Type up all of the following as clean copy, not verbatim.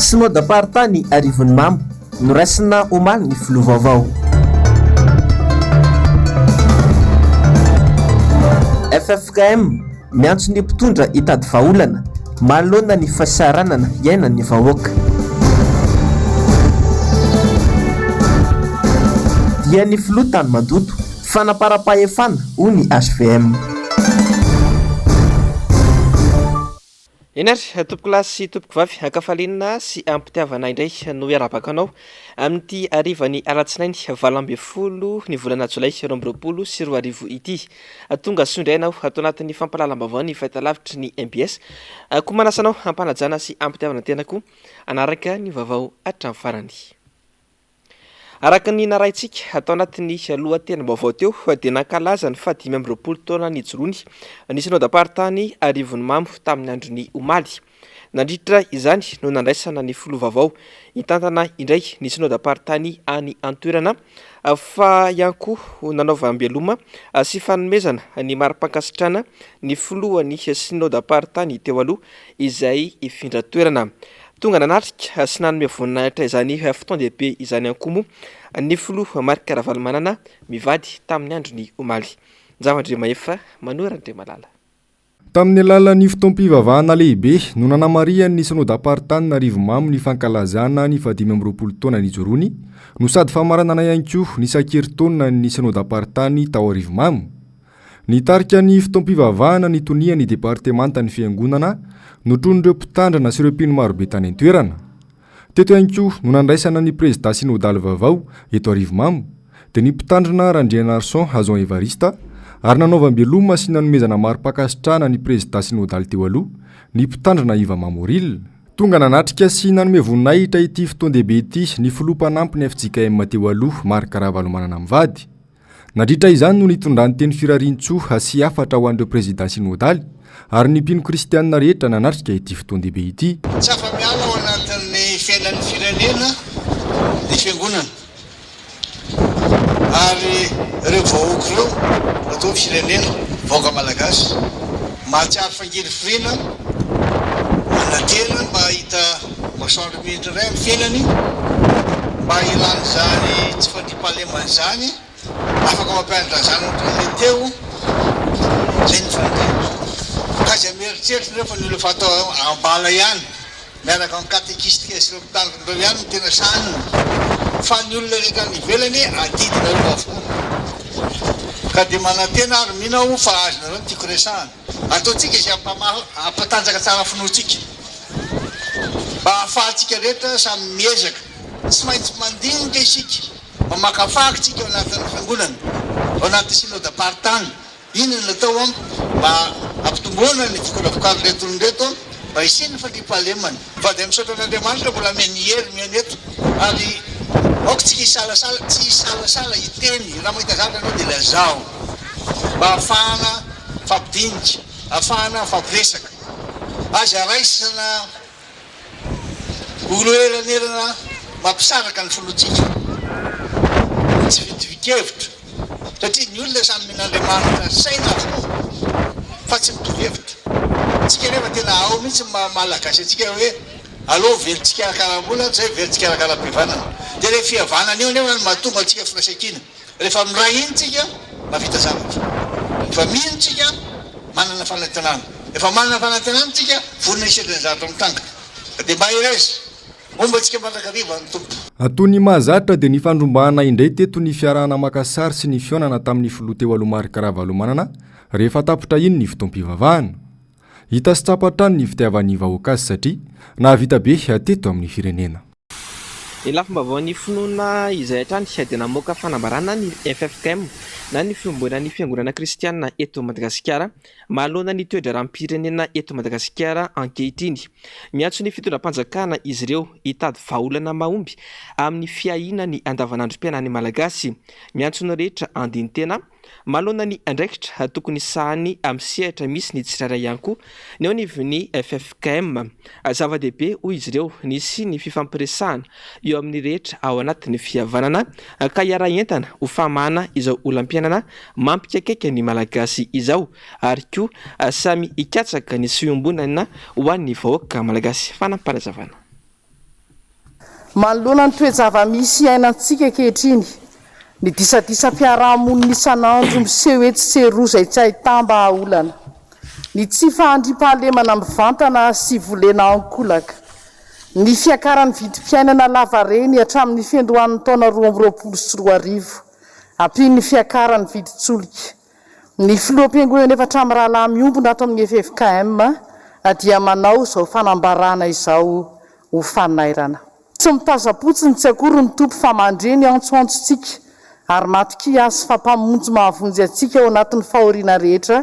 Synodam-paritany Arivonimamo, noraisina omaly ny filoha vaovao. Ffkm, miantso ny mpitondra hitady vahaolana manoloana ny fahasahiranana iainan'ny vahoaka. Dia ny filoha tany mandoto, fanaparam-pahefana, hoy ny hvm. Eny ary, tompokolahy sy tompokovavy, ankafaliana sy am-pitiavana indray no iarahabako anao amin'ity harivan'ny alatsinainy 18 ny volana jolay 2022 ity. Tonga soa indray ianao ato anatin'ny fampahalalam-baovao ny fahitalavitry ny mbs. Koa manasa anao hampanajana sy hampitiavana tena koa hanaraka ny vaovao hatramin'ny farany. Araka ny narahintsika tao anatin'ny lohatenim-baovao teo dia nankalaza ny fahadimy amby 20 taona nijoroany ny Synodam-paritany Arivonimamo tamin'ny andron'ny omaly. Nandritra izany no nandraisana ny filoha vaovao hitantana indray ny Synodam-paritany any an-toerana fa ihany koa nanaovam-beloma sy fanomezana ny mari-pankasitrahana ny filohan'ny Synodam-paritany teo aloha izay hifindra toerana. Tonga nanatrika sy nanome voninahitra izany fotoan-dehibe izany ihany koa moa ny filoha Marc Ravalomanana mivady tamin'ny andron'ny omaly. Njavandriamahefa Manoa Randriamalala. Tamin'ny alalan'ny fotoam-pivavahana lehibe no nanamarihan'ny Synodam-paritanin'Arivomamo ny fankalazana ny fahadimy amby 20 taona nijoroany no sady famaranana ihany koa ny isan-kerintaonan'ny Synodam-paritany tao Arivomamo. Nitarika ny fotoam-pivavahana ny tonian'ny departemantan'ny Fiangonana notronin'ireo mpitandrina sy ireo mpino marobe tany an-toerana. Teto ihany koa no nandraisana ny prezidà synodaly vaovao eto Arivomamo, dia ny mpitandrina Randrianarison Hason Evariste, ary nanaovam-beloma sy nanomezana mari-pankasitrahana ny prezidà synodaly teo aloha, ny mpitandrina Iva Mamoril. Tonga nanatrika sy nanome voninahitra ity fotoan-dehibe ity ny filoha mpanampy ny fjkm teo aloha, Marc Ravalomanana mivady. Nandritra izany no nitondrany teny firarian-tsoa sy hafatra ho an'ireo prezidà synodaly ary ny mpino kristianina rehetra nanatrika ity fotoan-dehibe ity. Tsy afa-miala ao anatin'ny fiainan'ny firenena ny fiangonana ary ireo vahoaka ireo atao hoe firenena, vahoaka malagasy, mahatsiaro fangirifiriana, manantena mba hahita masoandro mirindra indray amin'ny fiainany, mba hialan'izany tsy fandriampahalemana izany, afaka mampianatra ny zanany ohatran'ilay teo, izay no faniriako. Ka izay mieritreritra nefa ny olona efa atao ambala ihany, miaraka amin'ny katekistika sy ireo mpitandrina ireo ihany no tena sahanina, fa ny olona rehetra any ivelany adidinareo avokoa. Ka dia manantena ary mino aho fa azonareo ny tiako resahana. Ataontsika izay hampatanjaka tsara finoantsika mba hahafahantsika rehetra samy miezaka. Tsy maintsy mandinika isika, mamakafaka isika ao anatin'ny fiangonana, ao anatin'ny synodam-paritany. Inona no atao mba hampitomboana ny fikolavokarin'ireto olona ireto mba hisian'ny fandriampahalemana. Fa dia misaotra an'Andriamanitra mbola ameny hery mihaino eto ary aoka tsika hisalasala, tsy hisalasala hiteny, raha mahita zavatra ianao dia lazao mba hahafahana mifampidinika, hahafahana mifampiresaka. Aza raisina ho ireo elanelana mampisaraka ny finoantsika, ny tsy fitovian-kevitra, satria ny olona samy nomen'Andriamanitra saina avokoa fa tsy mitovy hevitra. Tsika nefa tena ao mihitsy ny maha malagasy antsika hoe aleo very tsikarakara-bola toy izay very tsikarakaram-pihavanana. Dia ilay fihavanana io anefa no mahatonga antsika firaisankina. Rehefa miray iny tsika mahavita zavatra. Rehefa mino tsika manana fanantenana. Rehefa manana fanantenana tsika vonona hisedra ny zavatra mitranga. Ka dia mba hereza. Homba antsika mandrakariva ny Tompo. Toy ny mahazatra dia nifandrombahana indray teto ny fiarahana maka sary sy ny fihaonana tamin'ny filoha teo aloha Marc Ravalomanana rehefa tapitra iny ny fotoam-pivavahana. Hita sy tsapa hatrany ny fitiavan'ny vahoaka azy satria nahavita be teto amin'ny firenena. Ny lafim-baovaon'ny finoana izay hatrany dia namoaka fanambarana ny ffkm na ny Fiombonan'ny Fiangonana Kristiana eto Madagasikara manoloana ny toe-draharaham-pirenena eto Madagasikara ankehitriny. Miantso ny fitondram-panjakana izy ireo hitady vahaolana mahomby amin'ny fiahiana ny andavanandrom-piainan'ny Malagasy. Miantso ny rehetra handini-tena Manoloana ny andraikitra tokony sahany amin'ny sehatra misy ny tsirairay ihany koa ny eo anivon'ny ffkm. Zava-dehibe, hoy izy ireo, ny hisian'ny fifampiresahana eo amin'ny rehetra ao anatin'ny fihavanana ka hiara-hientana ho famahana izao olam-piainana mampikaikaika ny Malagasy izao ary koa samy hikatsaka ny soa iombonana ho an'ny vahoaka malagasy. Fanampin'panazavana. Manoloana ny toe-java-misy iainantsika ankehitriny, ny disadisam-piarahamonina isan'andro miseho etsy sy eroa izay tsy ahitam-bahaolana, ny tsy fahandriampahalemana mivantana sy volena ankolaka, ny fiakaran'ny vidim-piainana lavareny hatramin'ny fiandohan'ny taona 2022, ampian'ny fiakaran'ny vidin-tsolika, ny filoham-piangonana efatra mirahalahy miombona ato amin'ny ffkm dia manao izao fanambarana izao ho fanairana. Tsy mitazam-potsiny tsy akory ny Tompo fa mandre ny antsoantsontsika ary matokia Azy fa Mpamonjy mahavonjy antsika ao anatin'ny fahoriana rehetra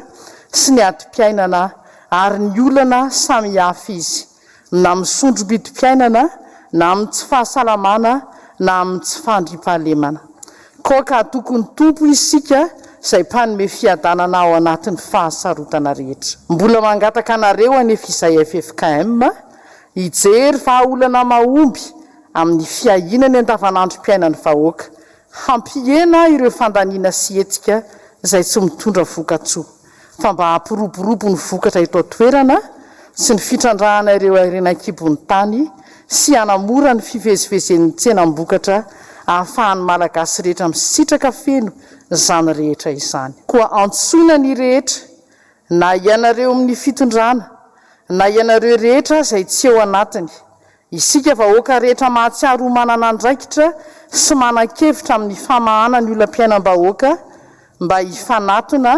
sy ny adim-piainana ary ny olana samihafa Izy, na amin'ny sondrom-bidim-piainana na amin'ny tsy fahasalamana na amin'ny tsy fandriampahalemana. Koa ka hatoky ny Tompo isika izay Mpanome fiadanana ao anatin'ny fahasarotana rehetra. Mbola mangataka anareo anefa izahay ffkm Hijery vahaolana mahomby amin'ny fiahiana ny andavanandrom-piainan'ny vahoaka, hampihena ireo fandaniana sy hetsika izay tsy mitondra vokatsoa, fa mba hampiroborobo ny vokatra eto an-toerana sy ny fitrandrahana ireo harena an-kibon'ny tany sy hanamora ny fivezivezen'ny tsenam-bokatra ahafahan'ny Malagasy rehetra misitraka feno izany rehetra izany. Koa antsoina ny rehetra Na ianareo amin'ny fitondrana, na ianareo rehetra izay tsy eo anatiny. Isika vahoaka rehetra mahatsiaro ho manana andraikitra sy manan-kevitra amin'ny famahana ny olam-piainam-bahoaka mba hifanatona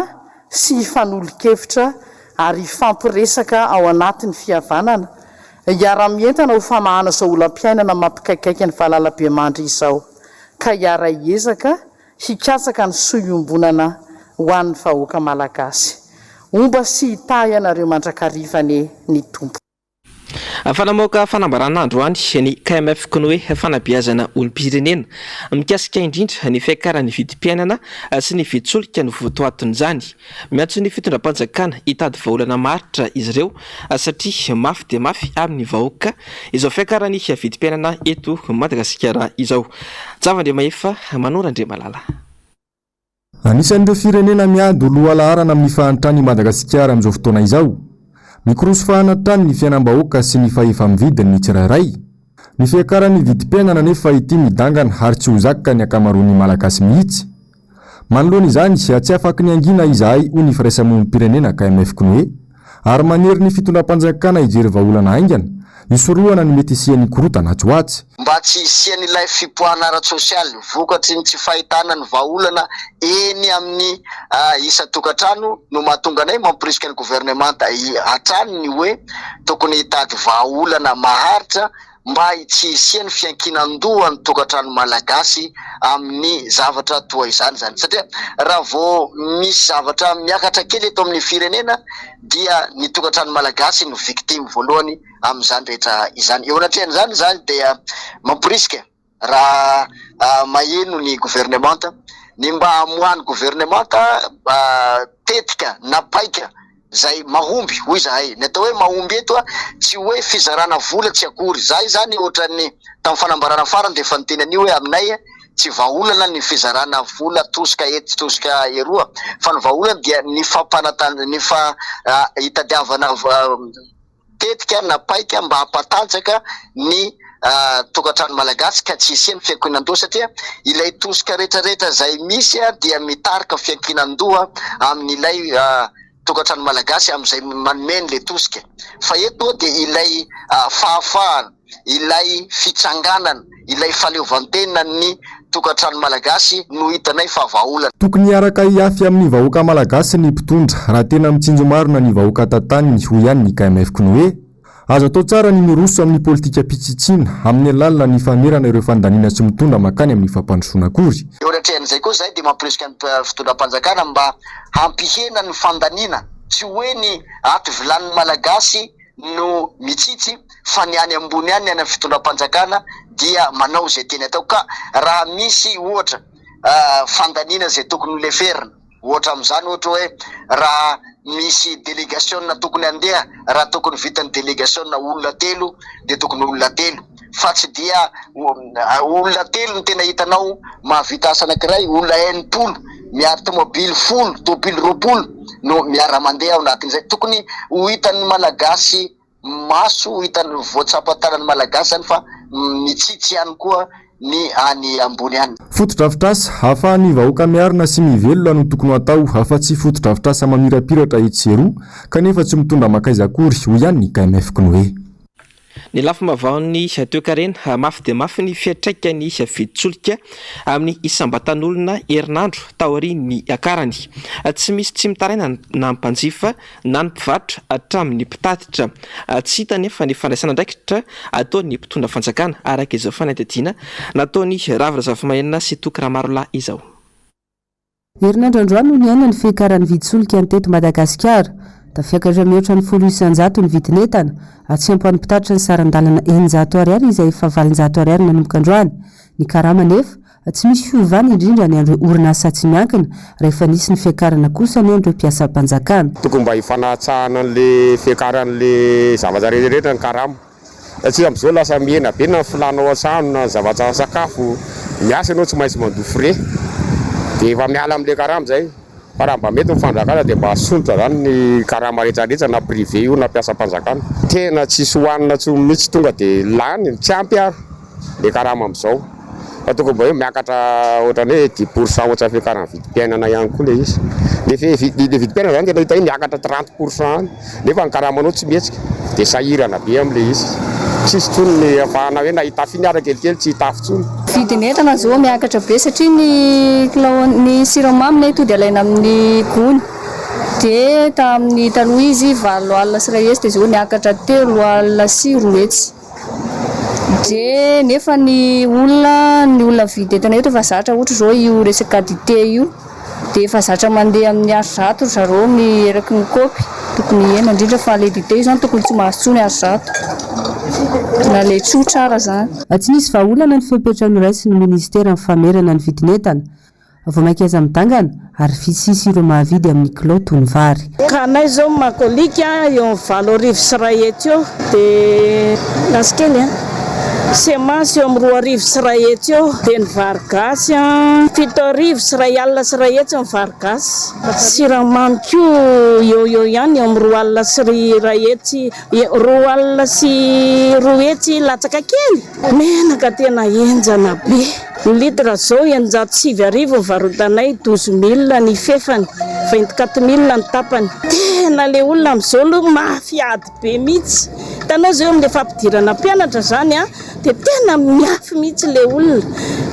sy hifanolo-kevitra ary hifampiresaka ao anatin'ny fihavanana, hiara-mientana ho famahana izao olam-piainana mampikaikaika ny valalabemandry izao, ka hiara-hiezaka hikatsaka ny soa iombonana ho an'ny vahoaka Malagasy. Homba sy hitahy anareo mandrakariva anie ny Tompo. Fa namoaka fanambarana androany ny KMF Cnoe fanabeazana olom-pirenena mikasika indrindra ny fiakaran'ny vidim-piainana sy ny vidin-tsolika no votoatin'izany. Miantso ny fitondram-panjakana hitady vahaolana maharitra izy ireo satria mafy dia mafy amin'ny vahoaka izao fiakaran'ny vidim-piainana eto Madagasikara izao. Java Andriamahefa, Manoro Andriamalala. Anisan'ireo firenena miady ho lohalaharana amin'ny fahantrana i Madagasikara amin'izao fotoana izao. Mikoroso fahana hatrany ny fiainam-bahoaka sy ny fahefa-mividin'ny tsirairay. Ny fiakaran'ny vidim-piainana anefa ity midangana ary tsy ho zakan'ny ankamaroan'ny Malagasy mihitsy. Manoloana izany, tsy afaky ny hangina izahay hoy ny firaisamonim-pirenena KMF-CNOE, ary manery ny fitondram-panjakana hijery vahaolana haingana, hisorohana ny mety hisian'ny korontana atsy ho atsy. Mba tsy hisian'ilay fipoahana ara-tsosialy vokatry ny tsy fahitana ny vahaolana eny amin'ny isan-tokantrano no mahatonga anay mamporisika ny governemanta hatrany ny hoe tokony hitady vahaolana maharitra mba tsy hisian'ny fiankinan-dohan'ny tokantrano malagasy amin'ny zavatra toa izany izany satria raha vao misy zavatra miakatra kely eto amin'ny firenena dia ny tokantrano malagasy no victime voalohany amin'izany rehetra izany. Eo anatrehan'izany izany dia mamporisika raha maheno ny governemanta ny mba hamoahan'ny governemanta tetika na paika izay mahomby hoy izahay. Ny atao hoe mahomby eto tsy hoe fizarana vola tsy akory. Izahay izany ohatran'ny tamin'ny fanambarana farany dia efa niteny an'io hoe aminay tsy vahaolana ny fizarana vola tosika etsy tosika eroa fa ny vahaolana dia ny fampanatan- ny fa hitadiavana tetika na paika mba hampatanjaka ny tokantrano malagasy ka tsy hisian'ny fiankinan-doha satria ilay tosika rehetrarehetra izay misy dia mitarika fiankinan-doha amin'ilay tokantrano malagasy amin'izay manome an'ilay tosika fa eto dia ilay fahafahana, ilay fitsanganana, ilay fahaleovantenan'ny tokantrano malagasy no hitanay fa vahaolana. Tokony hiaraka hihafy amin'ny vahoaka malagasy ny mpitondra raha tena mitsinjo marina ny vahoaka tantaniny, hoy ihany ny KMF Cnoe. Azo atao tsara ny miroso amin'ny politikam-pitsitsiana amin'ny alalan'ny famerana ireo fandaniana tsy mitondra mankany amin'ny fampandrosoana akory. Eo anatrehan'izay koa izahay dia mampirisika ny fitondram-panjakana mba hampihena ny fandaniana, tsy hoe ny ato vilanin'ny Malagasy no mitsitsy fa ny any ambony any, ny any amin'ny fitondram-panjakana dia manao izay tiany atao ka raha misy ohatra fandaniana izay tokony ho leferina, ohatra amin'izany ohatra hoe raha misy delegasiona tokony handeha, raha tokony vitan'ny delegasiona olona telo dia tokony olona telo fa tsy dia olona telo no tena hitanao mahavita asa anankiray, olona 60 miaro tomobily folo, tobily 20 no miara-mandeha ao anatin'izay. Tokony ho hitan'ny Malagasy maso, ho hitan'ny voatsapa tanan'ny Malagasy izany fa mitsitsy ihany koa ny any ambony any. Fotodrafitrasa ahafahan'ny vahoaka miarina sy mivelona no tokony ho atao fa tsy fotodrafitrasa mamirapiratra etsy sy eroa kanefa tsy mitondra mankaiza akory, hoy ihany ny KMF Cnoe. Ny lafim-baovaon'ny toekarena, mafy dia mafy ny fiantraikan'ny vidin-tsolika amin'ny isam-batan'olona herinandro taorian'ny niakarany. Tsy misy tsy mitaraina na ny mpanjifa na ny mpivarotra hatramin'ny mpitatitra. Tsy hita anefa ny fandraisana andraikitra ataon'ny mpitondra fanjakana, araka izao fanadihadiana nataon'i Ravo Razafimahenina sy Toky Ramarolahy izao. Herinandro androany no niaina ny fiakaran'ny vidin-tsolika ny teto Madagasikara. Tafiakatra mihoatra ny 10% ny vidin'entana, ary tsy ampy ho an'ny mpitatitra ny saran-dalana 600 ariary izay efa 800 ariary nanomboka androany. Ny karama anefa, tsy misy fiovany indrindra ny an'ireo orinasa tsy miankina, raha efa nisy ny fiakarana kosa ny an'ireo mpiasam-panjakana. Tokony mba hifanatsahana an'le fiakaran'le zavatra rehetra rehetra ny karama satria amzao lasa mihena be na ny filana ao an-trano na ny zavatra sakafo, miasa ianao tsy maintsy mandoa frais de efa miala amle karama zay fa raha mba mety ny fanjakana de mba asondrotra zany ny karama rehetra rehetra na privé io na mpiasam-panjakana. Tena tsisy hohanina tsony mihitsy tonga de lany, tsy ampy ary. le karama amizao fa tokony mba hoe miakatra ohatrany hoe dix pour cent ohatran'ny fiakaran'ny vidim-piainana ihany koa le izy, le le vidim-piainana zany tena hita hoe miakatra 30 pour cent any nefa ny karamanao tsy mihetsika de sahirana be amle izy, tsisy tsony ny afahana hoe na hitafy iny ara kelikely tsy hitafy tsony. Vidin'entana zao miakatra be satria ny kilao ny siramamy ne tody alaina amin'ny gony de tamin'ny taloha izy 180 de zao niakatra 230. De nefa ny olona ny olona mividy entana eto efa zatra ohatra zao io resaka dite io de efa zatra mandeha amin'ny ar zato ry zareo ny eraky ny kaopy tokony hihena indrindra fa le dite io zany tokony tsy mahazo tsony ar zato na le tsotra ara zany. Tsy nisy vahaolana ny fepetra noraisin'ny minisitera amin'ny famerana ny vidin'entana. Vao mainka aza midangana ary vitsy sisa ireo mahavidy amin'ny kilao toy ny vary. Ka anay zao makolika eo amin'ny 5800 eo de lasa kely an, semence eo amin'ny 2100 eo de ny vary gasy an 2170 ny vary gasy, siramamy koa eo eo ihany eo amin'ny 12100 220 latsaka kely. Menaka tena henjana be. Ny litre zao 9600 ny varotanay, douze mille ny fefany, vingt quatre mille ny tapany. Tena le olona amizao aloha mafy ady be mihitsy. Hitanao zao eo amle fampidirana mpianatra zany an, de tena miafy mihitsy le olona.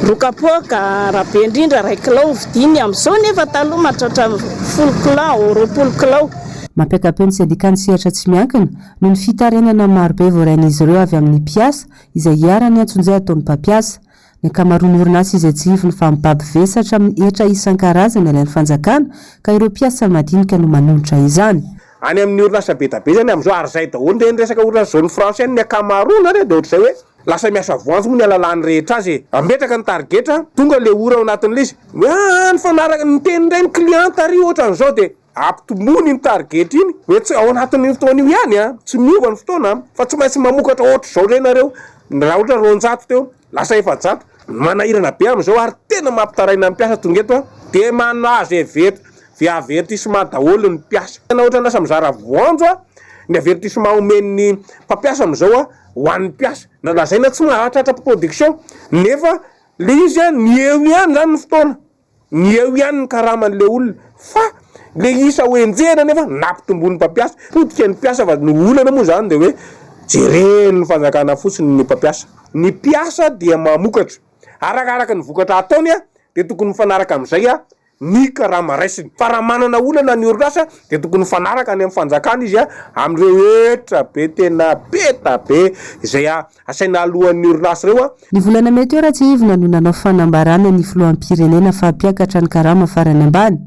Roa kapoaka raha be indrindra iray kilao vidiny amizao nefa taloha mahatratra folo kilao, 20 kilao. Mampiaka-peo ny sendikan'ny sehatra tsy miankina noho ny fitarainana marobe voarain'izy ireo avy amin'ny mpiasa izay iharan'ny antsonjay ataon'ny mpampiasa. Ny ankamaroan'ny orinasa izay tsy hiviny fa mibaby vesatra amin'ny hetra isan-karazany alain'ny fanjakana ka ireo mpiasa madinika no manolotra izany. Any amin'ny orinasa be da be zany amin'izao ary zay daholo ireny resaka orinasa zone franche any ny ankamaroany ary dia ohatr'izay hoe lasa miasa voanjo moa ny alalàn'ny rehetra azy e! Ametraka ny tarigetra, tonga le ora ao anatin'ilay izy, hoe aa nifanaraka, niteny indray ny client ary ohatran'izao dia. Ampitomboiny iny target iny, hoe tsy ao anatin'io fotoana io ihany an, tsy miova ny fotoana an, fa tsy maintsy mamokatra ohatr'izao indray nareo, raha ohatra 200 teo, lasa 400. Manahirana be amin'izao ary tena mampitaraina ny mpiasa tonga eto an, dia manazo evert, avertissement daholo ny mpiasa. Tena ohatran'ny lasa mizara voanjo an, ny avertissement omen'ny mpampiasa amin'izao an, ho an'ny mpiasa. Lazaina tsy mahatratra production, nefa le izy an, ny eo ihany zany ny fotoana. Ny eo ihany ny karaman'le olona fa le isa ho enjehina nefa nampitomboin'ny mpampiasa. Potika ny mpiasa fa ny olana moa zany de hoe jeren'ny fanjakana fotsiny ny mpampiasa. Ny mpiasa dia mamokatra. Arakaraka ny vokatra ataony dia tokony mifanaraka amin'izay ny karama raisiny. Fa raha manana olana ny orinasa dia tokony mifanaraka any amin'ny fanjakana izy amin'ireo hetra be tena be da be izay Asaina alohan'ny orinasa ireo an. Ny volana mey teo Ratsihivina no nanao fanambarana ny filoham-pirenena fa hampiakatra ny karama farany ambany.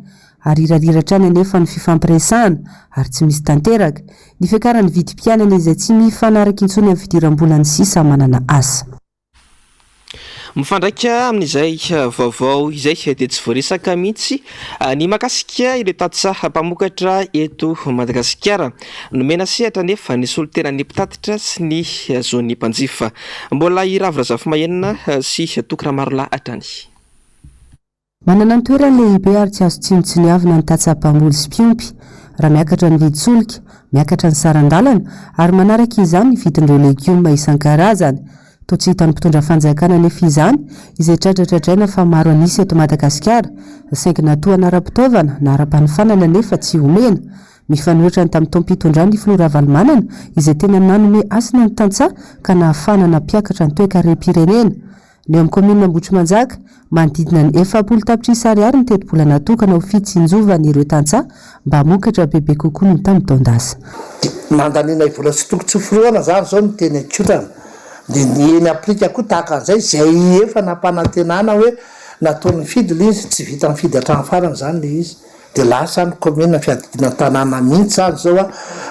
Arirarira hatrany anefa ny fifampiresahana ary tsy misy tanteraka. Ny fiakaran'ny vidim-piainana izay tsy mifanaraka intsony amin'ny fidiram-bolan'ny sisa manana asa. Mifandraika amin'izay vaovao izay dia tsy voaresaka mihitsy ny mahakasika ireo tantsaha mpamokatra eto Madagasikara. Nomena sehatra anefa ny solontenan'ny mpitatitra sy ny zon'ny mpanjifa. Mbola i Ravo Razafimahenina sy Toky Ramarolahy hatrany. Manana ny toerany lehibe ary tsy azo tsinontsiniavina ny tantsaha mpamboly sy mpiompy. Raha miakatra ny vidin-tsolika, miakatra ny saran-dalana ary manaraka izany ny vidin'ireo legioma isan-karazany. Toa tsy hitan'ny mpitondra fanjakana anefa izany, izay dradradradraina fa maro an'isa eto Madagasikara, saingy na tohana ara-pitaovana na ara-panofanana anefa tsy omena. Mifanohitra ny tamin'ny taom-pitondran'ny filoha Ravalomanana, izay tena nanome hasina ny tantsaha ka nahafahana nampiakatra ny toekarem-pirenena. Ny eo amin'ny kaominina Ambohitrimanjaka, manodidina ny 40 tapitrisa ariary ny tetibola natokana ho fitsinjovana ireo tantsaha mba hamokatra bebe kokoa noho ny tamin'ny taon-dasa. Dia nandanianay vola tsy tokony tsy ho firohana izany izao ny teny an-kotrana. Dia ny eny Afrika koa tahaka an'izay, izay efa nampanantenana hoe nataony nifidy ilay izy, tsy vita nifidy hatramin'ny farany izany ilay izy. Dia lasa ny kaominina fiadidiana ny tanàna mihitsy izany izao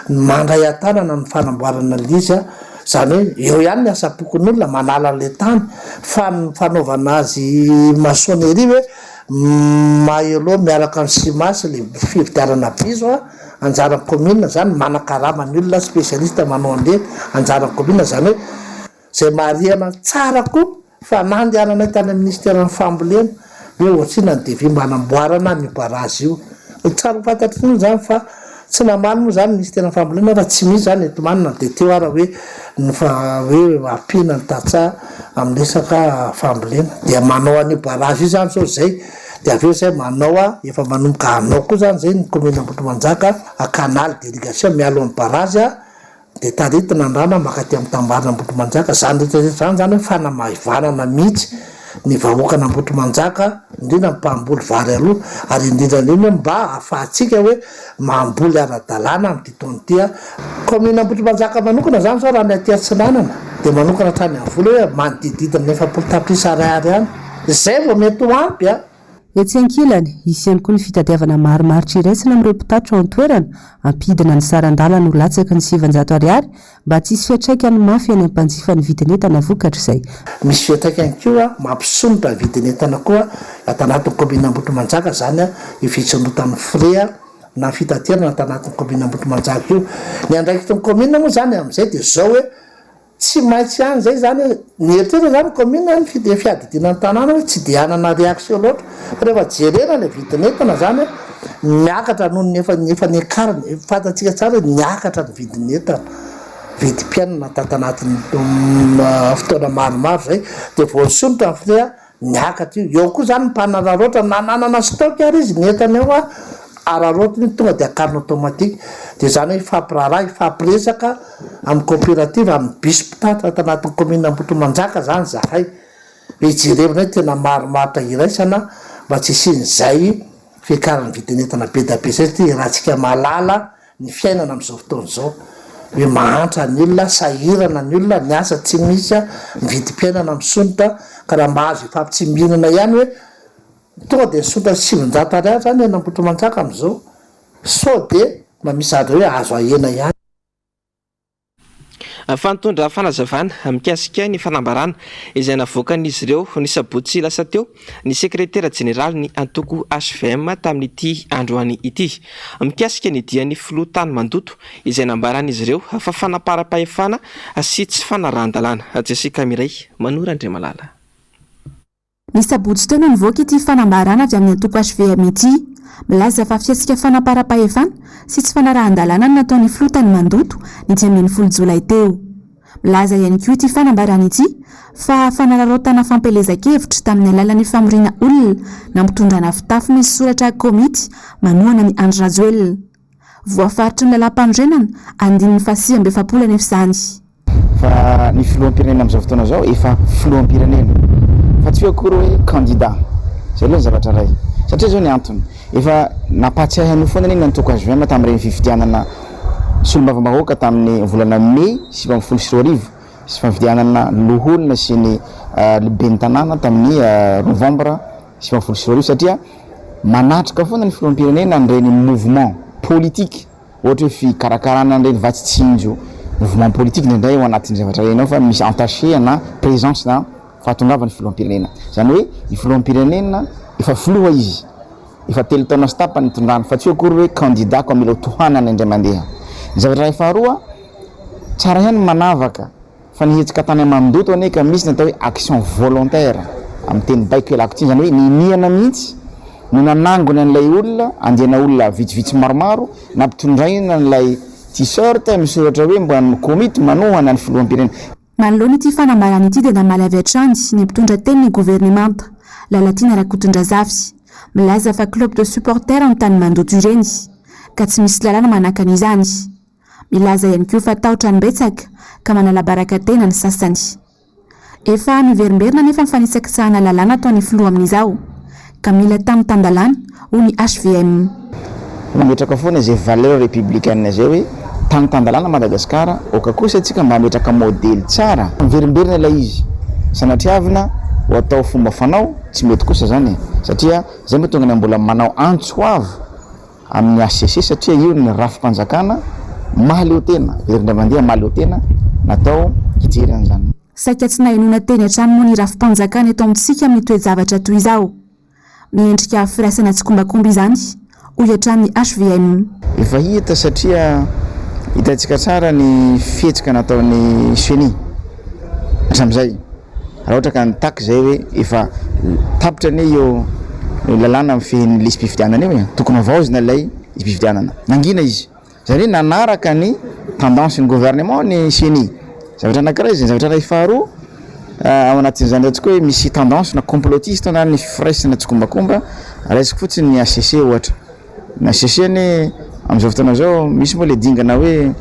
ny mandray an-tanana ny fanamboarana ilay izy, izany hoe eo ihany ny asam-pokonolona manala an'ilay tany fa ny fanaovana azy maçonnerie hoe maelô miaraka amin'ny ciment sy ilay fividianana bizo an, anjaran'ny kaominina izany manakarama ny olona spécialiste manao an'ireny, anjaran'ny kaominina izany hoe Izay marihana tsara koa fa nandehananay tany amin'ny minisiteran'ny fambolena hoe ohatr'inona ny devis mba hanamboarana an'io barazy io. Tsara ho fantatry ny olona izany fa tsy namaly moa izany ny minisiteran'ny fambolena fa tsy misy izany eto manana dia teo ara hoe ny fa hoe ampiana ny tantsaha amin'ny resaka fambolena. Dia manao an'io barazy io izany izao izay dia avy eo izay manao efa manomboka hanao koa izany izay ny kaominina Ambohitrimanjaka canal d'irrigation mialoha ny barazy Dia taritina ny rano mankaty amin'ny tambarin'Ambohitrimanjaka. Izany rehetra rehetra izany izany hoe fanamaivanana mihitsy ny vahoakan'Ambohitrimanjaka, indrindra ny mpamboly vary aloha, ary indrindra indrindra mba hahafahantsika hoe mamboly ara-dalàna amin'ity taona ity. Kaominina Ambohitrimanjaka manokana izany izao raha ny aty Atsinanana dia manokana hatrany amin'ny vola hoe manodidididina ny 40 tapitrisa ariary any. Izay vao mety ho ampy a! Etsy ankilany, hisy ihany koa ny fitadiavana marimaritra iraisana amin'ireo mpitatitra ao an-toerana, hampidina ny saran-dalana ho latsaky ny 900 ariary mba tsy hisy fiantraikany mafy any amin'ny mpanjifa ny vidin'entana vokatr'izay. Misy fiantraikany koa mampisondrotra ny vidin'entana koa ato anatin'ny kaominina Ambohitrimanjaka izany io fitsondrotan'ny frais na fitaterana ato anatin'ny kaominina Ambohitrimanjaka io. Ny andraikitry ny kaominina moa izany amin'izay dia izao hoe Tsy maintsy ihany izay izany hoe, nieritreritra izany ny commune ny fi- fiadidiana ny tanàna hoe tsy dia hanana réaction loatra, fa rehefa jerena ilay vidin'entana izany an, miakatra noho ny efa ny efa niakarany, fantatsika tsara hoe niakatra ny vidin'entana, vidim-piainana tato anatin'ny fotoana maromaro izay, dia vao nisondrotra ny frais Niakatra io. Eo koa izany ny mpanararaotra, na nanana stock ary izy, ny entany ao an, araraotiny io, tonga dia akarina automatique. Dia izany hoe hifampiraharaha, hifampiresaka amin'ny coopérative, amin'ny bus mpitatitra ato anatin'ny commune Ambohitrimanjaka izany izahay. Hoe hijerevana hoe tena marimaritra iraisana mba tsy hisian'izay fiakaran'ny vidin'entana be dia be izay satria iarahantsika mahalala ny fiainana amin'izao fotoana izao, hoe mahantra ny olona, sahirana ny olona, ny asa tsy misy, ny vidim-piainana misondrotra, ka raha mba azo ifampitsimbinana ihany hoe tonga dia nisondrotra 900 ariary izany eny Ambohitrimanjaka amin'izao, sao dia mba misy zavatra hoe azo ahena ihany. Fa nitondra fanazavana mikasika ny fanambarana izay navoakan'izy ireo ny sabotsy lasa teo ny sekretera jeneralin'ny antoko hvm tamin'ity androany ity. Mikasika ny dian'ny filoha tany Mandoto izay nambaran'izy ireo fa fanaparam-pahefana sy tsy fanarahan-dalàna. Jessica Mireille, Manoro Andriamalala. Ny sabotsy teo no nivoaka ity fanambarana avy amin'ny antoko hvm ity. Milaza fa fihetsika fanamparam-pahefana sy tsy fanarahan-dalàna no nataon'ny filoha tany Mandoto ny 15 jolay teo. Milaza ihany koa ity fanambarana ity fa fanararaotana fampielezan-kevitra tamin'ny alalan'ny famoriana olona nampitondrana fitafy misy soratra komity manohana an'i Andry Rajoelina. Voafaritry ny lalàmpanorenana andininy faha-49 anefa izany. Fa ny filoham-pirenena amin'izao fotoana izao efa filoham-pirenena fa tsy hoe akory hoe candidat. Izay aloha ny zavatra iray. Satria izao ny antony, efa nampahatsiahy an'io foana anie ny antoko hvm tamin'ireny fifidianana solombavambahoaka tamin'ny volana mey 2019 sy fifidianana loholona sy ny ben'ny tanàna tamin'ny novambra 2019 satria manatrika foana ny filoham-pirenena an'ireny mouvement politique Ohatra hoe fikarakarana an'ireny vatsy tsinjo, mouvement politique indraindray ao anatin'ny zavatra ireny ao fa misy entaché na présence na fahatongavan'ny filoham-pirenena. Izany hoe ny filoham-pirenena efa filoha izy, efa telo taona sy tapany nitondrany fa tsy hoe akory hoe candidat ka mila ho tohanana indray mandeha. Ny zavatra iray faharoa, tsara ihany ny manavaka Fa ny hetsika tany Mandoto anie ka misy ny atao hoe action volontaire amin'ny teny baiko ialako tsiny, izany hoe niniana mihitsy no nanangona an'ilay olona, andiana olona vitsivitsy maromaro, nampitondraina an'ilay t-shirt misoratra hoe mba ny komity manohana ny filoham-pirenena. Manoloana ity fanambarana ity dia namaly avy hatrany ny mpitondra tenin'ny governemanta, Lalatiana Rakotondrazafy, milaza fa club de supporters no tany mandoto ireny, ka tsy misy lalàna manakana izany. Milaza ihany koa fa tahotra ny betsaka ka manala baraka tena ny sasany. Efa miverimberina anefa ny fanitsakitsahana lalàna ataon'ny filoha amin'izao, ka mila tany tan-dalàna, hoy ny hvm. Mametraka foana izay valeur républicaine izay hoe tany tan-dalàna Madagascar, aoka kosa isika mba hametraka modely tsara. Miverimberina ilay izy, sanatriavina ho atao fomba fanao, tsy mety kosa izany e, satria izay mahatonga ny mbola manao antso avo amin'ny hcc satria io ny rafi-panjakana mahaleo tena, very indray mandeha mahaleo tena natao hijery an'izany. Saika tsy nahenoana teny hatrany moa ny rafi-panjakana eto amintsika amin'ny toe-javatra toy izao. Miendrika firaisana tsikombakomba izany, hoy hatrany ny hvm. Efa hita satria hitantsika tsara ny fihetsika nataon'ny ceni hatramin'izay. Raha ohatra ka nitaky izay hoe efa tapitra anie io lalàna mifehy ny lisi-pifidianana io e, tokony havaozina ilay lisi-pifidianana. Nangina izy. Izany hoe nanaraka ny tendance ny gouvernement ny ceni. Zavatra anankiray izay. Zavatra iray faharoa, ao anatin'izany ataontsika hoe misy tendance na complotiste na ny firaisana tsikombakomba, raisiko fotsiny ny HCC ohatra. Ny HCC anie amin'izao fotoana izao misy moa ilay dingana hoe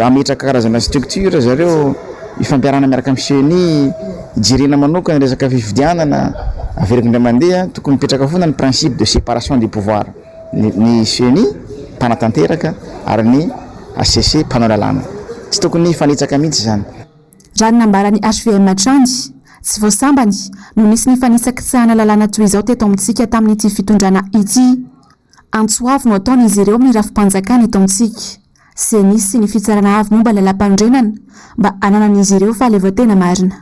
hametraka karazana structure zareo hifampiarahana miaraka amin'ny ceni, hijerena manokana ny resaka fifidianana, averiko indray mandeha, tokony mipetraka foana ny principe de séparation des pouvoirs, ny ceni mpanatanteraka ary ny HCC mpanao lalàna, tsy tokony hifanitsaka mihitsy izany. Raha ny nambaran'ny hvm hatrany, tsy vao sambany no nisy ny fanitsakitsahana lalàna toy izao teto amintsika tamin'ity fitondrana ity. Antso avo no ataon'izy ireo amin'ny rafi-panjakana eto amintsika, Ceni sy ny Fitsarana avo momba ny lalàmpanorenana mba hananan'izy ireo fahaleovantena marina.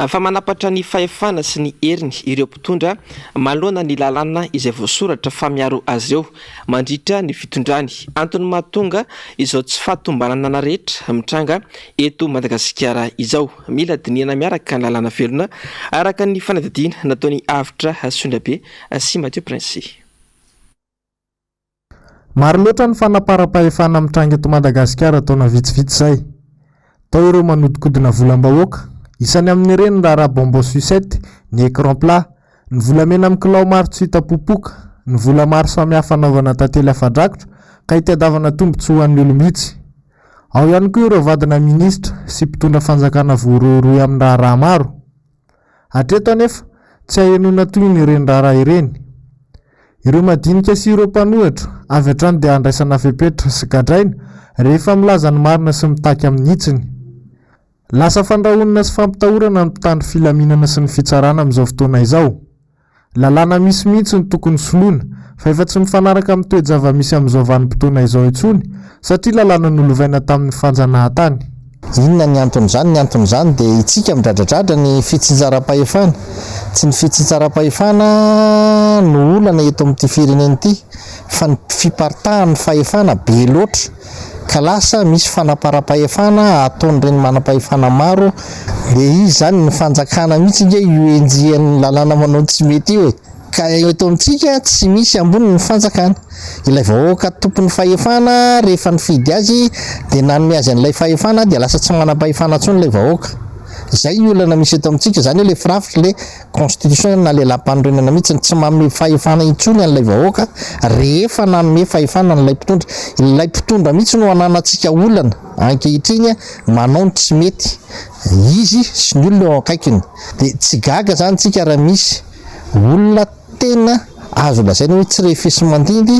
Fa manapatra ny fahefana sy ny heriny ireo mpitondra manoloana ny lalàna izay voasoratra fa miaro azy ireo mandritra ny fitondrany. Antony mahatonga izao tsy fahatombanana rehetra mitranga eto Madagasikara izao. Mila dinihana miaraka ny lalàna velona, araka ny fanadihadiana nataon'i Avotra Sondrabe sy Mathieu Prince. Maro loatra ny fanaparam-pahefana mitranga eto Madagasikara taona vitsivitsy izay. Tao ireo manodinkodina volam-bahoaka, isany amin'ireny ny raharaha bonbon sucette, ny écran plat, ny volamena amin'ny kilao maro tsy hita popoka, ny vola maro samihafa anaovana tantely afa-drakotra ka itadiavana tombontsoa ho an'ny olom-bitsy. Ao ihany koa ireo vadina minisitra sy mpitondra fanjakana voarohirohy amin'ny raharaha maro. Hatreto anefa, tsy ahenoana tohiny ireny raharaha ireny. Ireo madinika sy ireo mpanohitra, avy hatrany dia andraisana fepetra sy gadraina rehefa milaza ny marina sy mitaky amin'ny hitsiny. Lasa fandrahonana sy fampitahorana ny mpitandro filaminana sy ny fitsarana amin'izao fotoana izao. Lalàna misy mihitsy no tokony soloina fa efa tsy mifanaraka amin'ny toe-java-misy amin'izao vanim-potoana izao intsony satria lalàna nolovaina tamin'ny fanjanahantany. Inona ny anton'izany? Ny anton'izany dia itsika midradradradra ny fitsinjaram-pahefana. Tsy ny fitsinjaram-pahefana no olana eto amin'ity firenena ity fa ny fiparitahan'ny fahefana be loatra ka lasa misy fanaparam-pahefana ataon'ireny manam-pahefana maro. Dia izy izany, ny fanjakana mihitsy ange io enjehan'ny lalàna manao ny tsy mety io e! Ka eto amintsika tsy misy ambony ny fanjakana. Ilay vahoaka tompon'ny fahefana rehefa nifidy azy dia nanome azy an'ilay fahefana dia lasa tsy manam-pahefana intsony ilay vahoaka. Izay ny olana misy eto amintsika, izany hoe ilay firafitra, ilay constitution na ilay lalàmpanorenana mihitsy tsy manome fahefana intsony an'ilay vahoaka rehefa nanome fahefana an'ilay mpitondra. Ilay mpitondra mihitsy no ananantsika olana ankehitriny manao ny tsy mety, izy sy ny olona eo akaikiny. Dia tsy gaga izany tsika raha misy olona tena azo lazaina hoe tsy refesi-mandidy,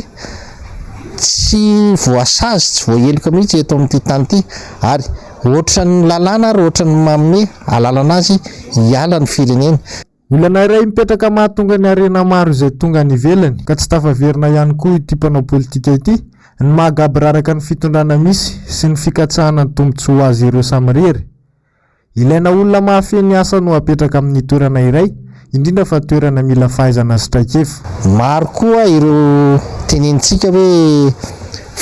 tsy voasazy, tsy voaheloka mihitsy eto amin'ity tany ity, ary ohatran'ny lalàna ary ohatran'ny manome alalana azy hiala ny firenena. Olana iray mipetraka mahatonga ny harena maro izay tonga any ivelany ka tsy tafaverina ihany koa ity mpanao politika ity ny maha gaboraraka ny fitondrana misy sy ny fikatsahana ny tombontsoa ho azy ireo samirery. Ilaina olona mahafehy ny asa no apetraka amin'ny toerana iray, indrindra fa toerana mila fahaizana sy traikefa. Maro koa ireo tenenintsika hoe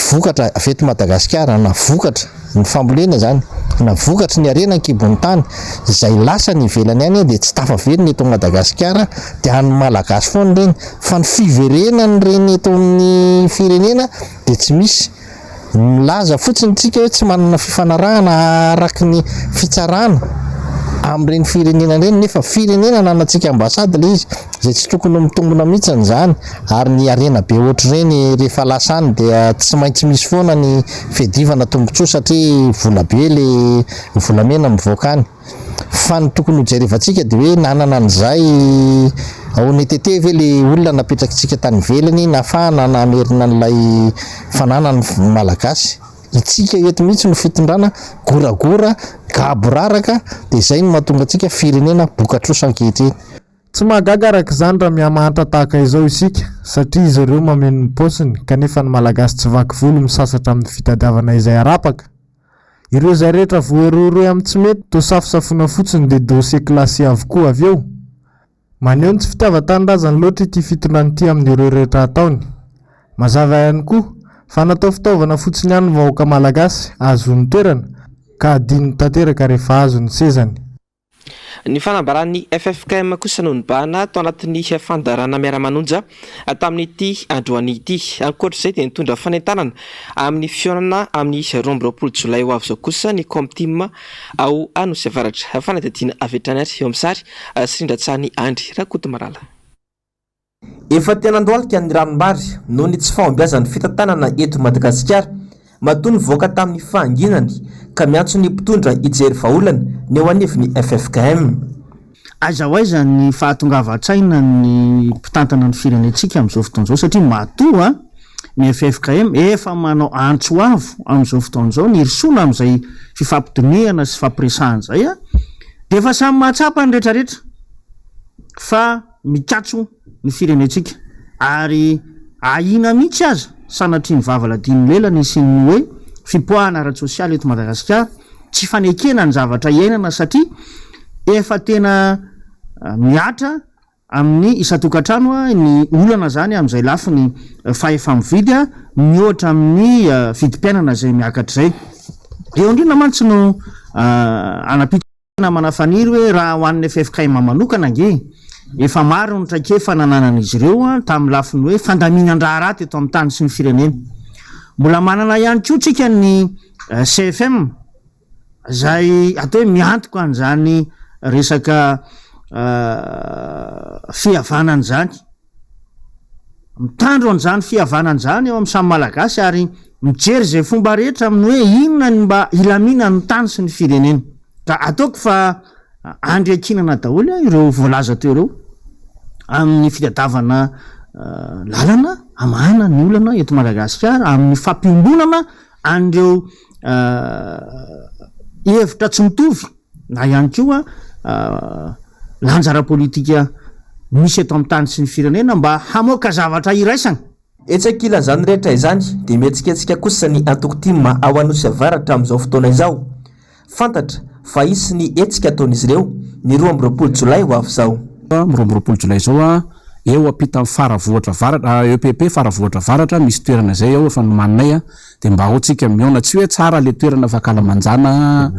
vokatra avy eto Madagasikara na vokatra ny fambolena izany na vokatry ny harena an-kibon'ny tany izay lasa any ivelany any dia tsy tafaverina eto Madagasikara dia an'ny Malagasy foana ireny fa ny fiverenan'ireny eto amin'ny firenena dia tsy misy. Milaza fotsiny tsika hoe tsy manana fifanarahana araky ny fitsarana amin'ireny firenena ireny nefa firenena ananantsika ambassade ilay izy izay tsy tokony ho mitombina mihitsiny izany ary ny harena be ohatr'ireny rehefa lasa any dia tsy maintsy misy foana ny fiadivana tombotsoa satria vola be le volamena mivoaka any. Fa ny tokony ho jerevantsika dia hoe nanana an'izay honnêteté ve le olona napetrakitsika tany ivelany nahafahana namerina an'ilay fananany malagasy. Itsika eto mihitsy no fitondrana goragora, gaboraraka dia izay no mahatonga antsika firenena boka-trosa ankehitriny. Tsy mahagaga araka izany raha mihamahantra tahaka izao isika satria izy ireo mameno ny paosiny kanefa ny Malagasy tsy vaky volo misasatra amin'ny fitadiavana izay harapaka. Ireo izay rehetra voarohirohy amin'ny tsy mety toa safosafoina fotsiny dia dossier classé avokoa avy eo. Maneho ny tsy fitiavan-tanindrazany loatra ity fitondrana ity amin'ireo rehetra ataony. Mazava ihany koa fa natao fitaovana fotsiny ihany ny vahoaka malagasy ahazoany toerana ka hadinony tanteraka rehefa azo ny sezany. Ny fanambaran'ny ffkm kosa no nibahana tao anatin'ny fandaharana Miara-manonja tamin'ity androany ity. Ankoatra izay dia nitondra fanentanana amin'ny fihaonana amin'ny 22 jolay ho avy izao kosa ny Comtim ao Anosy Avaratra. Fanadihadiana avy hatrany ary eo amin'ny sary sy rindran-tsary Andry Rakotomalala. Efa tena andohalika ny ranombary noho ny tsy fahombiazan'ny fitantanana eto Madagasikara. Matoa nivoaka tamin'ny fahanginany ka miantso ny mpitondra hijery vahaolana ny eo anivon'ny ffkm. Aiza ho aiza ny fahatongavan-tsaina ny mpitantana ny firenentsika amin'izao fotoana izao satria matoa ny ffkm efa manao antso avo amin'izao fotoana izao ny hirosoana amin'izay fifampidinihana sy fifampiresahana izay dia efa samy mahatsapa ny rehetrarehetra fa mikatso ny firenentsika ary ahiana mihitsy aza sanatria ny vava ladian'ny lela ny hisian'ny hoe fipoahana ara-tsosialy eto Madagasikara, tsy fanekena ny zavatra iainana satria efa tena mihatra amin'ny isan-tokantrano ny olana izany amin'izay lafiny fahefa-mividy mihoatra amin'ny vidim-piainana izay miakatra izay. Eo indrindra mantsy no hanampiana. Namana Faniry hoe raha ho an'ny ffkm manokana ange efa maro ny traikefa nananan'izy ireo tamin'ny lafiny hoe fandaminan-draharaha teto amin'ny tany sy ny firenena. Mbola manana ihany koa tsika ny CFM izay atao hoe miantoka an'izany resaka fihavanana izany. Mitandro an'izany fihavanana izany eo amin'ny samy Malagasy ary mijery izay fomba rehetra amin'ny hoe inona ny mba hilaminan'ny tany sy ny firenena. Ka ataoko fa andry iankinana daholo ireo voalaza teo ireo amin'ny fitadiavana lalana hamahana ny olana eto Madagasikara amin'ny fampiombonana an'ireo hevitra tsy mitovy. na ihany koa lanja ara-politika misy eto amin'ny tany sy ny firenena mba hamoaka zavatra iraisana. Etsy ankilan'izany rehetra izany dia mihetsiketsika kosa ny antoko tim ao Anosy Avaratra amin'izao fotoana izao. Fantatra fa hisy ny hetsika ataon'izy ireo ny 22 jolay ho avy izao. 22 jolay izao eo ampitan'ny Faravohitra Avaratra, EPP Faravohitra Avaratra, misy toerana izay ao efa nomaninay Dia mba ao tsika mihaona, tsy hoe tsara le toerana fa ankalamanjana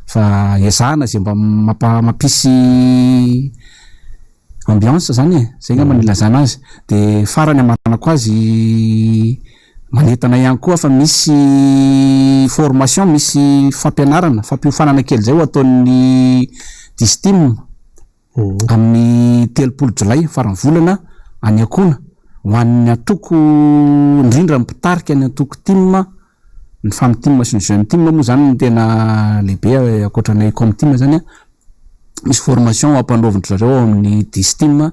fa ezahana izay mba mampa mampisy ambiance zany e, zay ngamba no ilazana azy. Dia farany hamaranako azy, manentana ihany koa fa misy formation, misy fampianarana, fampiofanana kely zay ho ataon'ny Distim. amin'ny 30 jolay, faran'ny volana, any Akoana, ho an'ny antoko, indrindra ny mpitarika ny antoko tim, ny Fam Tim sy ny Jeune Tim moa izany no tena lehibe ankoatra ny Com Tim izany an, misy formation ampanaovin-dry zareo ao amin'ny Distim any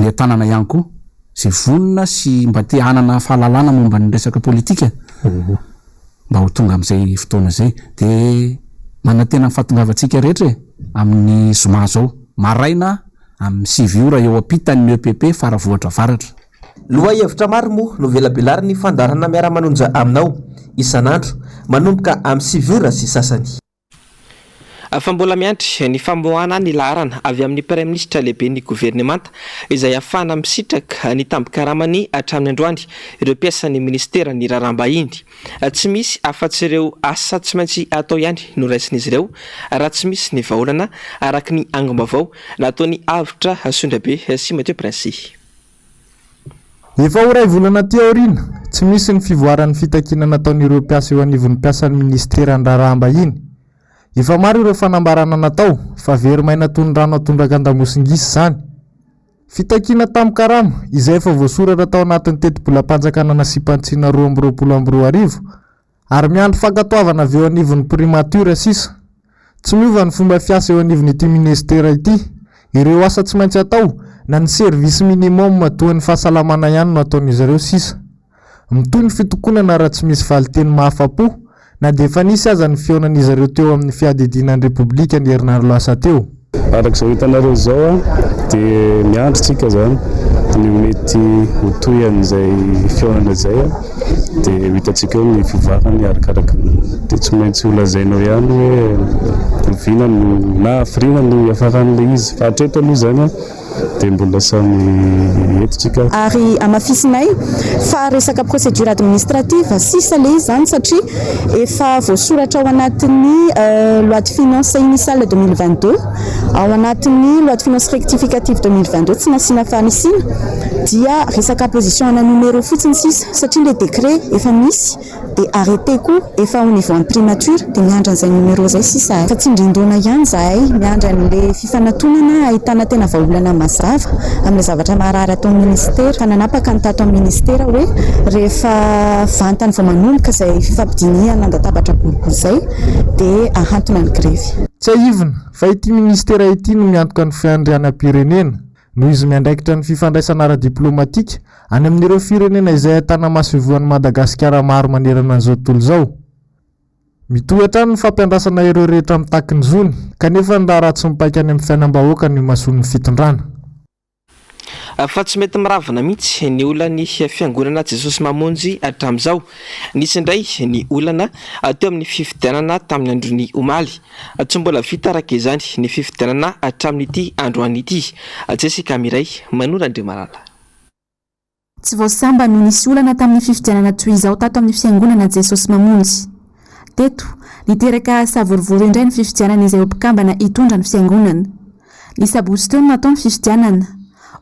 an-tanana ihany koa, izay vonona sy mba te hanana fahalalana momba ny resaka politika mba ho tonga amin'izay fotoana izay. Dia manantena ny fahatongavantsika rehetra e, amin'ny zoma izao maraina amin'ny sivy ora eo ampitan'ny EPP Faravohitra Avaratra. Lohahevitra maro moa no velabelarin'ny fandaharana Miara-manonja aminao isan'andro manomboka amin'ny sivy ora sy sasany. Fa mbola miandry ny famoahana ny laharana avy amin'ny Praiminisitra lehiben'ny governemanta izay ahafahana misitraka ny tambin-karamany hatramin'ny androany ireo mpiasan'ny minisiteran'ny raharaham-bahiny. Tsy misy afa-tsy ireo asa tsy maintsy atao ihany no raisin'izy ireo raha tsy misy ny vahaolana araka ny angom-baovao nataon'i Avotra Sondrabe sy Mathieu Princy. Efa ho iray volana aty aoriana, tsy misy ny fivoaran'ny fitakiana nataon'ireo mpiasa eo anivon'ny mpiasan'ny minisiteran'ny Raharaham-bahiny. Efa maro ireo fanambarana natao, fa very maina toy ny rano atondraka an-damosin-gisa izany. Fitakiana tamin-karama, izay efa voasoratra tao anatin'ny tetibolam-panjakana nasiam-panitsiana 2022, ary miandry fankatoavana avy eo anivon'ny Primature sisa. Tsy miova ny fomba fiasa eo anivon'ity minisitera ity. Ireo asa tsy maintsy atao, na ny service minimum toa ny fahasalamana ihany no ataon'izy ireo sisa. Mitohy ny fitokonana raha tsy misy valinteny mahafa-po, na dia efa nisy aza ny fihaonan'izy ireo teo amin'ny fiadidiana ny Repoblika ny herinandro lasa teo. Araka izao hitanareo izao dia miandry tsika izany ny ho mety ho tohin'izay fihaonana izay dia ho hitantsika eo ny fivoarany arakaraka ny dia tsy maintsy ho lazainao ihany hoe oviana no na hafiriana no hiafaran'ilay izy fa hatreto aloha izany Dia mbola samy eto tsika. Ary hamafisinay fa resaka procédure administrative sisa ilay izy izany satria efa voasoratra ao anatin'ny loi de finances initiale 2022, ao anatin'ny loi de finances rectificative 2022 tsy nasiana fanisiana dia resaka apposition ana numéro fotsiny sisa satria ilay décret efa misy. Dia arrêté koa efa au niveau an'ny primature dia miandry an'izay numéro izay sisa e. Fa tsindrin-doana ihany izahay miandry an'ilay fifanatonana ahitana tena vahaolana mazava amin'ilay zavatra maharary ataon'ny ministera. Fa nanapaka ny tato amin'ny ministera hoe rehefa vantany vao manomboka izay fifampidinihana an-databatra boribory izay dia ahantona ny grevy. Tsiahivina fa ity ministera ity no miantoka ny fiandrianam-pirenena noho izy miandraikitra ny fifandraisana ara-diplaomatika any amin'ireo firenena izay ahitana masoivohon'i Madagasikara maro manerana an'izao tontolo izao. Mitohy hatrany ny fampiandrasana ireo rehetra mitaky ny zony, kanefa ny raharaha tsy mipaika any amin'ny fiainam-bahoaka no imasoan'ny fitondrana. Fa tsy mety miravona mihitsy ny olan'ny Fiangonana Jesosy Mamonjy hatramin'izao. Nisy indray ny olana teo amin'ny fifidianana tamin'ny andron'ny omaly. Tsy mbola vita araka izany ny fifidianana hatramin'ity androany ity. Jessica Mireille Manoro Andriamalala. Tsy vao sambany no nisy olana tamin'ny fifidianana toy izao tato amin'ny Fiangonana Jesosy Mamonjy. Teto, niteraka savorovoro indray ny fifidianana izay ho mpikambana hitondra ny Fiangonana. Ny sabotsy teo no natao ny fifidianana.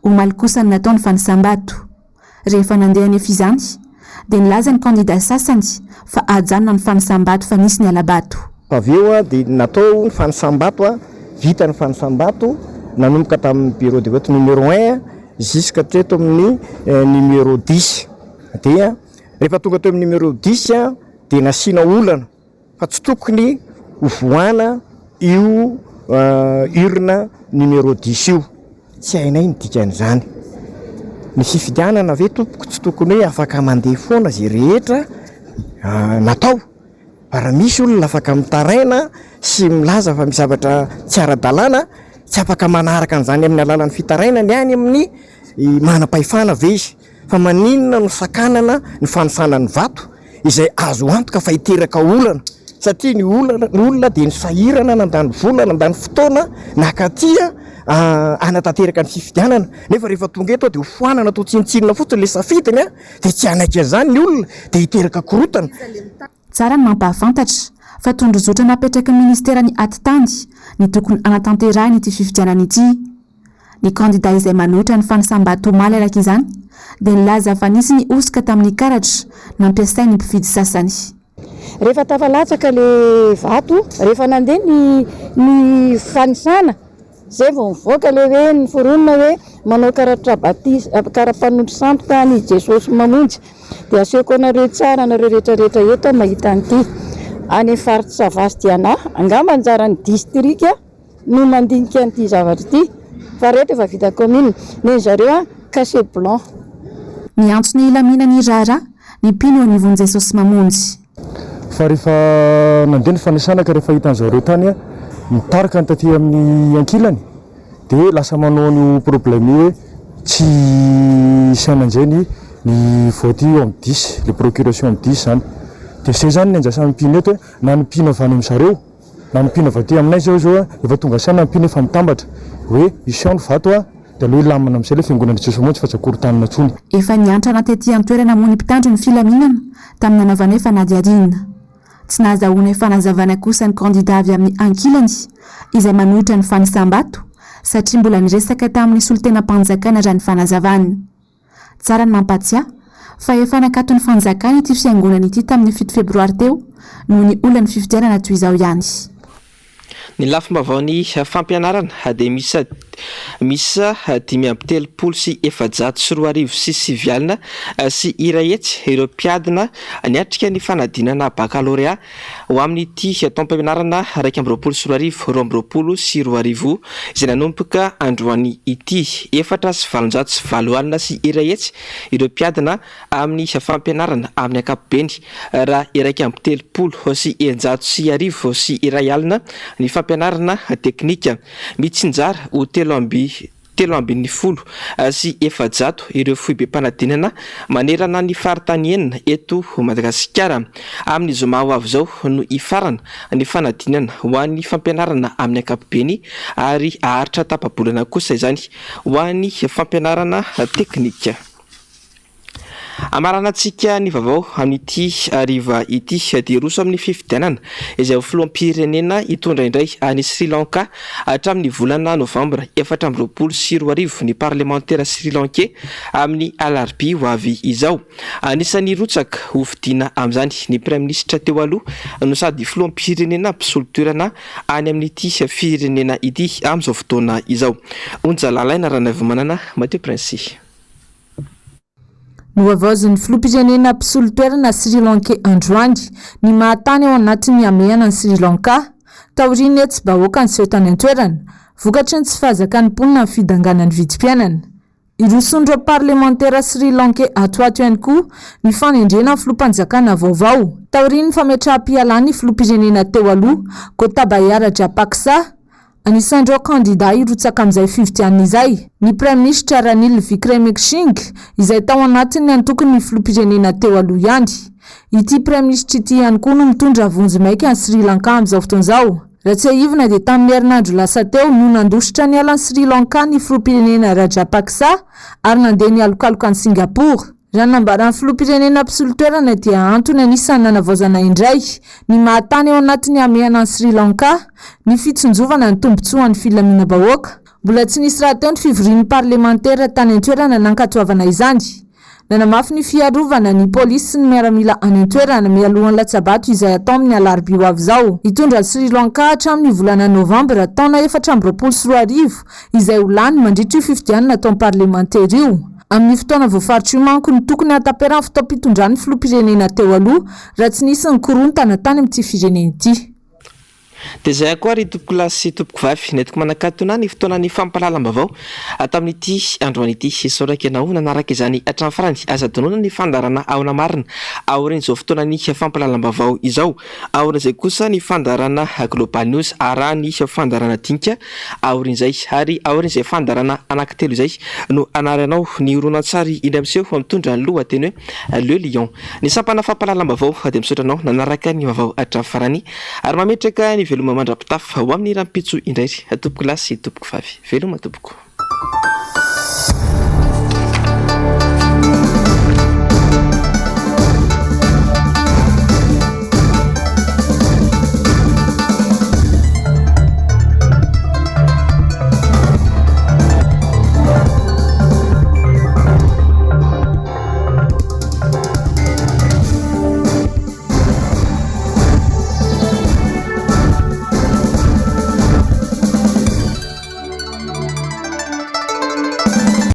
Omaly kosa no natao ny fanisam-bato. Rehefa nandeha anefa izany, dia nilaza ny kandida sasany fa hajanona ny fanisam-bato fa nisy ny hala-bato. Fa avy eo dia natao ny fanisam-bato, vita ny fanisam-bato nanomboka tamin'ny bureau de vote numéro un jusqu'à teto amin'ny numéro dix. Dia rehefa tonga teo amin'ny numéro dix dia nasiana olana. fa tsy tokony ho vohana io urne numéro dix io, tsy hainay ny dikan'izany. Ny fifidianana ve tompoko tsy tokony hoe afaka mandeha foana izay rehetra natao, fa raha misy olona afaka mitaraina sy milaza fa misy zavatra tsy ara-dalàna, tsy afaka manaraka an'izany amin'ny alalan'ny fitarainany any amin'ny manam-pahefana ve izy? Fa maninona no sakanana ny fanisana ny vato izay azo antoka fa hiteraka olana satria ny olana ny olona dia nisahirana nandany vola nandany fotoana nakaty hanatanteraka ny fifidianana nefa rehefa tonga eto dia ho foanana atao tsinontsinona fotsiny ilay safidiny a dia tsy hanaiky an'izany ny olona dia hiteraka korotana. Tsara ny mampahafantatra fa tondrozotra napetraky ny ministeran'ny Atitany ny tokony hanatanterahina ity fifidianana ity. Ny kandida izay manohitra ny fanisam-bato omaly araka izany dia nilaza fa nisy ny hosoka tamin'ny karatra nampiasain'ny mpifidy sasany. Rehefa tafalatsaka le vato, rehefa nandeha ny ny fanisana, zay vao mivoaka le hoe noforonina hoe manao karatra batisa, kara-panondro sandoka an'i Jesosy Mamonjy. Dia asehoko anareo tsara anareo rehetra rehetra eto aho mahita an'ity. Any amin'ny faritra Sava sy Diana, angamba anjaran'ny distrika no mandinika an'ity zavatra ity fa reto efa vita commune nen'ny zareo an cachet blanc. Miantso ny hilaminan'ny raharaha ny mpino eo anivon'i Jesosy Mamonjy. Fa rehefa nandeha ny fanisana ka rehefa hitan'zareo tany nitarika ny taty amin'ny ankilany dia lasa manao an'io problème io hoe tsy isaina indray ny ny vote io amin'ny dix, le procuration amin'ny dix zany. Dia zay zany ny andrasan'ny mpino eto hoe na ny mpino avy any amin'zareo Na ny mpino avy aty aminay zao zao efa tonga saina ny mpino efa mitambatra hoe isao ny vato a, dia aleo hilamina amin'izay ilay fiangonana Jesoa Mamonjy fa tsy akorontanina intsony. Efa niantrana tety an-toerana moa ny mpitandro ny filaminana tamin'ny nanaovanay fanadihadiana. Tsy nahazahoanay fanazavana kosa ny kandida avy amin'ny ankilany izay manohitra ny fanisam-bato satria mbola niresaka tamin'ny solontenam-panjakana raha ny fanazavana. Tsara ny mampahatsiahy fa efa nakaton'ny fanjakana ity fiangonana ity tamin'ny fito febroary teo noho ny olan'ny fifidianana toy izao ihany. Ny lafim-baovaon'ny fampianarana dia miisa miisa 2435 sy sivy alina sy iray hetsy ireo mpiadina niatrika ny fanadinana bakalorea ho amin'ity taom-pampianarana 2021 2022 izay nanomboka androany ity. 184 104 ireo mpiadina amin'ny fampianarana amin'ny ankapobeny raha 1631 ny fampianarana teknika. Mitsinjara ho 413 ireo foibem-panadinana manerana ny faritany enina eto Madagasikara. Amin'ny zoma ho avy izao no hifarana ny fanadinana ho an'ny fampianarana amin'ny ankapobeny ary haharitra tapa-bolana kosa izany ho an'ny fampianarana teknika. Hamaranantsika ny vaovao amin'ity hariva ity dia hiroso amin'ny fifidianana izay ho filoham-pirenena hitondra indray an'i Sri Lanka hatramin'ny volana novambra 2024 ny parlemantera Sri Lankey amin'ny alarobia ho avy izao. Anisan'ny hirotsaka ho fidiana amin'izany ny praiminisitra teo aloha no sady filoham-pirenena mpisolo toerana any amin'ity firenena ity amin'izao fotoana izao. Onja Lalaina Ranaivomanana, Mathieu Prince. Nohavaozin'ny filoham-pirenena mpisolo toerana Sri Lankey androany ny maha tany ao anatin'ny hamehana an'i Sri Lanka, taorian'ny hetsi-bahoaka niseho tany an-toerana, vokatry ny tsy fahazakan'ny mponina ny fidanganan'ny vidim-piainana. Hirosoan'ireo parlemantera Sri Lankey ato ho ato ihany koa ny fanendrena ny filoham-panjakana vaovao, taorian'ny fametraham-pialan'ny filoham-pirenena teo aloha, Gotabaya Rajapaksa. Anisan'ireo kandidà hirotsaka amin'izay fifidianana izay ny Praiminisitra Ranil Wickremesinghe izay tao anatin'ny antokon'ny filoham-pirenena teo aloha ihany. Ity Praiminisitra ity ihany koa no mitondra vonjimaika an'i Sri Lanka amin'izao fotoana izao. Raha tsiahivina dia tamin'ny herinandro lasa teo no nandositra niala an'i Sri Lanka ny filoham-pirenena Rajapaksa ary nandeha nialokaloka any Singapour. Raha ny nambaran'ny filoham-pirenena mpisolo toerana dia antony anisan'ny nanavaozana indray ny maha tany ao anatin'ny hamehana an'i Sri Lanka ny fitsinjovana ny tombontsoan'ny filaminam-bahoaka. Mbola tsy nisy rahateo ny fivorian'ny parlemantera tany an-toerana nankatoavana izany. Nanamafy ny fiarovana ny polisy sy ny miaramila any an-toerana mialohan'ny latsabato izay hatao amin'ny alarobia ho avy izao. Hitondra an'i Sri Lanka hatramin'ny volana novambra taona 2024 izay ho lany mandritra io fifidianana ataon'ny parlemantera io. Amin'ny fotoana voafaritra io manko no tokony hahataperan'ny fotoam-pitondran'ny filoham-pirenena teo aloha raha tsy nisy ny korontana tany amin'ity firenena ity. Dia izay koa ry tompokolahy sy tompokovavy, nentiko manakatona ny fotoanan'ny fampahalalam-baovao tamin'ity androany ity. Isaorako ianao nanaraka izany hatramin'ny farany. Aza adinoina ny fandaharana Ahoana Marina aorian'izao fotoanan'ny fampahalalam-baovao izao. Aorian'izay kosa ny fandaharana Global News arahan'ny fandaharana Dinika aorian'izay. Ary aorian'izay fandaharana anankitelo izay no hanaranao ny horonantsary indray miseho mitondra ny lohateny hoe Le Lion. Ny sampana fampahalalam-baovao dia misaotra anao nanaraka ny vaovao hatramin'ny farany ary mametraka ny veloma mandra-pitafa ho amin'ny rahampitso indray ry tompokolahy sy tompokovavy. Veloma tompoko.